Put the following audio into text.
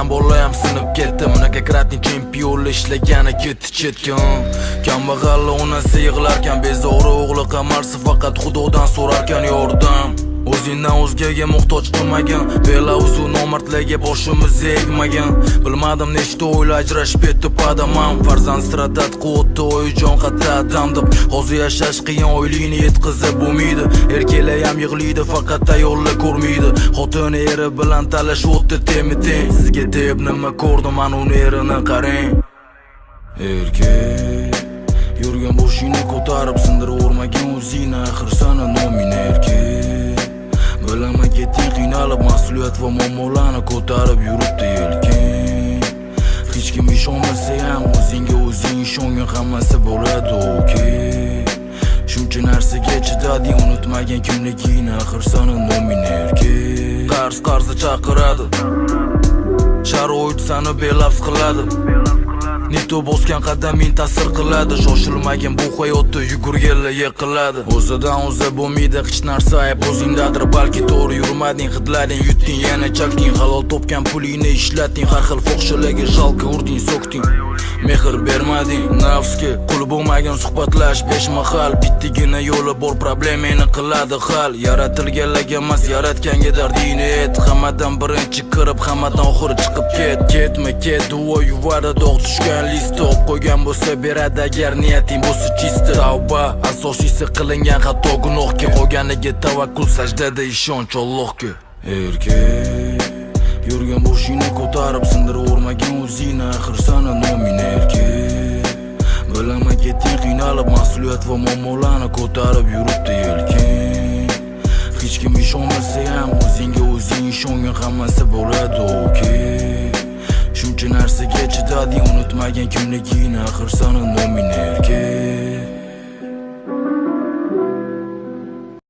Ishlagan bola ham sinib ketdi. Многократный chempionlar ishlagani ketdi chetga. Kambag'alli onasi yig'larkan, bezori o'g'li qamarsa, faqat Xudodan so'rarkan yordam. O'zingdan o'zgaga muhtoj qilmagin. Belavzu nomardlarga boshimizni egmagin. Bilmadim, nechta oila ajrashib ketdi padamam. Farzand страдать qilyapti, oyijon, qayerda adam deb. Hozir yashash qiyin, oylikni yetkazib bo'lmaydi. Erkaklar ham yig'laydi, faqat ayollar ko'rmaydi. Xotini eri bilan talashyapti temi teng. Sizga deb nima ko'rdim, ana uni erini qarang. Erkak, yurgan boshingni ko'tarib, sindirib o'zingni, axir sani noming erkak. Bilaman, ketding qiynalib, mas'uliyat va muammolarni ko'tarib yuribdi yelkang. Hech kim ishonmasa ham, o'zingga o'zing ishongin, hammasi bo'ladi okey. Shuncha narsaga chidading, unutmagin kimligingni, axir sani noming erkak. Qarz qarzni chaqiradi, sharoit sani belafz qiladi. Не то bosgan qadaming ta'sir qiladi. Shoshilmagin, bu hayotda yugurganlar yiqiladi. O'zidan o'zi bo'lmaydi hech narsa, ayb o'zingdadir balki. To'g'ri yurmading, hidlading, yutding, yana chakding. Halol topgan pulingni ishlatding, har xil fohishalarga жалко, urding, so'kding, mehr bermading nafsga, qul bo'lmagin. Suhbatlash besh mahal, bittagina yo'li bor, problemangni qiladi hal. Yaratilganlarga emas, yaratganga dardingni ayt. Hammadan birinchi kirib, hammadan oxiri chiqib ket. Ketma ket duo yuvadi dog' tushgan listni, olib qo'ygan bo'lsa beradi, agar niyating bo'lsa чисто. Tavba asosiysi qilingan xato, gunohga, qolganiga tavakkul, sajdada ishonch Allohga. Erkak, yurgan boshingni ko'tarib, sindirib o'zingni, axir sani noming erkak. Bilaman, ketding qiynalib, mas'uliyat va muammolarni ko'tarib yuribdi yelkang. Hech kim ishonmasa ham, o'zingga o'zing ishongin, hammasi bo'ladi okey. Shuncha narsaga chidading, unutmagin kimligingni, axir sani noming erkak.